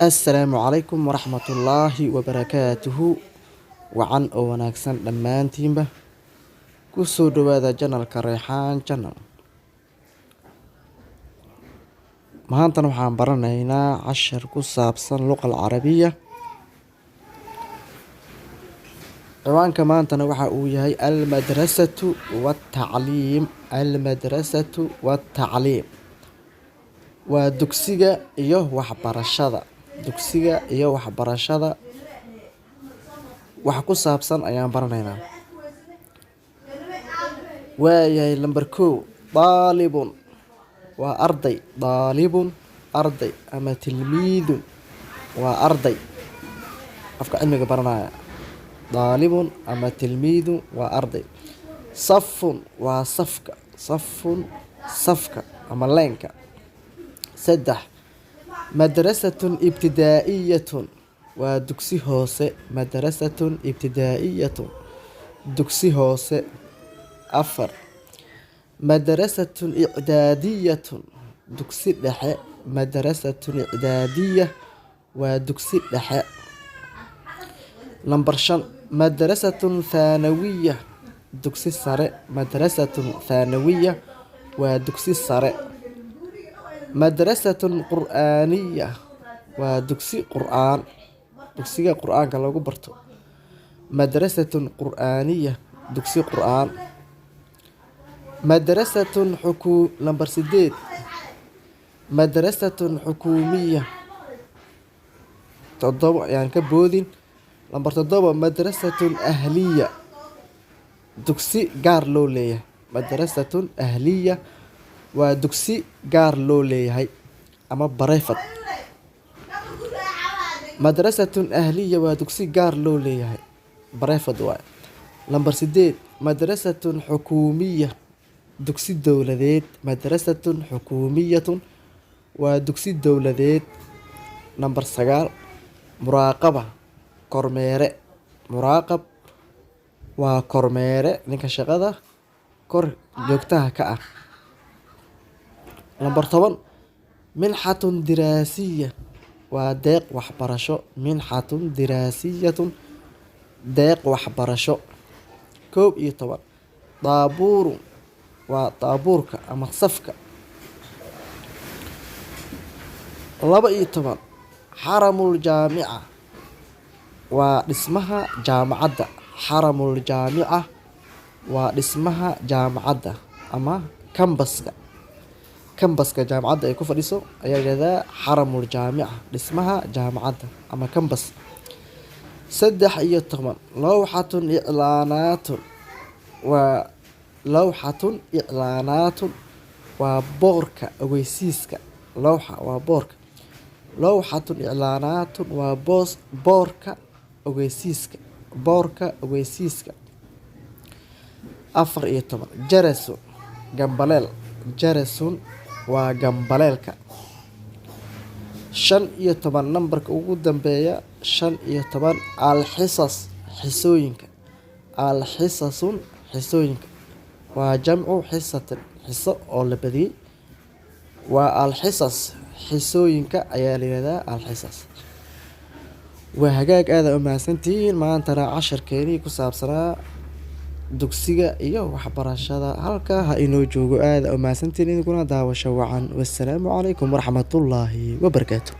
Assalaamu calaykum waraxmatullaahi wabarakaatuhu. Wacan oo wanaagsan dhammaantiinba. Ku soo dhawaada channelka Reexaan Channel. Maantan waxaan baranaynaa cashar ku saabsan luqa alcarabiya. Ciwaanka maantana waxa uu yahay almadrasatu waatacliim. Almadrasatu waatacliim waa dugsiga iyo waxbarashada. Dugsiga iyo waxbarashada wax ku saabsan ayaan baranaynaa. Waayahay, lambar kow: daalibun waa arday. Daalibun arday ama tilmiidun waa arday, qofka cilmiga baranaya. Daalibun ama tilmiidun waa arday. Safun waa safka. Safun safka ama leenka. Saddex: madrasatun ibtidaa'iyatun waa dugsi hoose. Madrasatun ibtidaa'iyatun dugsi hoose. Afar: madrasatun icdaadiyatun dugsi dhexe. Madrasatun icdaadiya waa dugsi dhexe. Lambar shan: madrasatun thaanawiya dugsi sare. Madrasatun thaanawiya waa dugsi sare. Madrasatun qur'aaniya waa dugsi qur'aan, dugsiga qur'aanka lagu barto. Madrasatun qur'aaniya dugsi qur'aan. Madrasatun xukuu lambar sideed: madrasatun xukuumiya. Toddoba ayaan ka boodin. Lambar toddoba: madrasatun ahliya dugsi gaar loo leeyahay. Madrasatun ahliya waa dugsi gaar loo leeyahay ama private. Madrasatun ahliya waa dugsi gaar loo leeyahay, private waay. Lambar sideed: madrasatun xukuumiya dugsi dowladeed. Madrasatun xukuumiyatun waa dugsi dowladeed. Lambar sagaal: muraaqaba kormeere. Muraaqab waa kormeere, ninka shaqada kor joogtaha ka ah. Lambar 10: minxatun diraasiya waa deeq waxbarasho. Minxatun diraasiyatun deeq waxbarasho. 11: daabuurun waa daabuurka ama safka. 12: xaramul jaamica waa dhismaha jaamacadda. Xaramul jaamica waa dhismaha jaamacadda ama kambaska. Kambaska jaamacadda ay ku fadhiso ayaa la yihahdaa xaramul jaamica, dhismaha jaamacadda ama kambas. 13: lowxatun iclaanaatun waa lowxatun iclaanaatun waa boorka ogeysiiska. Lowxa waa boorka. Lowxatun iclaanaatun waa boos boorka ogeysiiska. Boorka ogeysiiska. 14: jarasun gambaleel. Jarasun waa gambaleelka. 15, nambarka ugu dambeeya, 15: alxisas xisooyinka. Alxisasun xisooyinka waa jamcu xisatin, xiso oo la badiyey. Waa alxisas, xisooyinka ayaa la yihahdaa alxisas. Waa hagaag, aada u mahadsantihiin. Maantana casharkeenii ku saabsanaa dugsiga iyo waxbarashada halkaa ha inoo joogo. Aada u mahadsantihiin idinkuna. Daawasho wacan. Wassalaamu calaykum waraxmatullaahi wabarakaatu.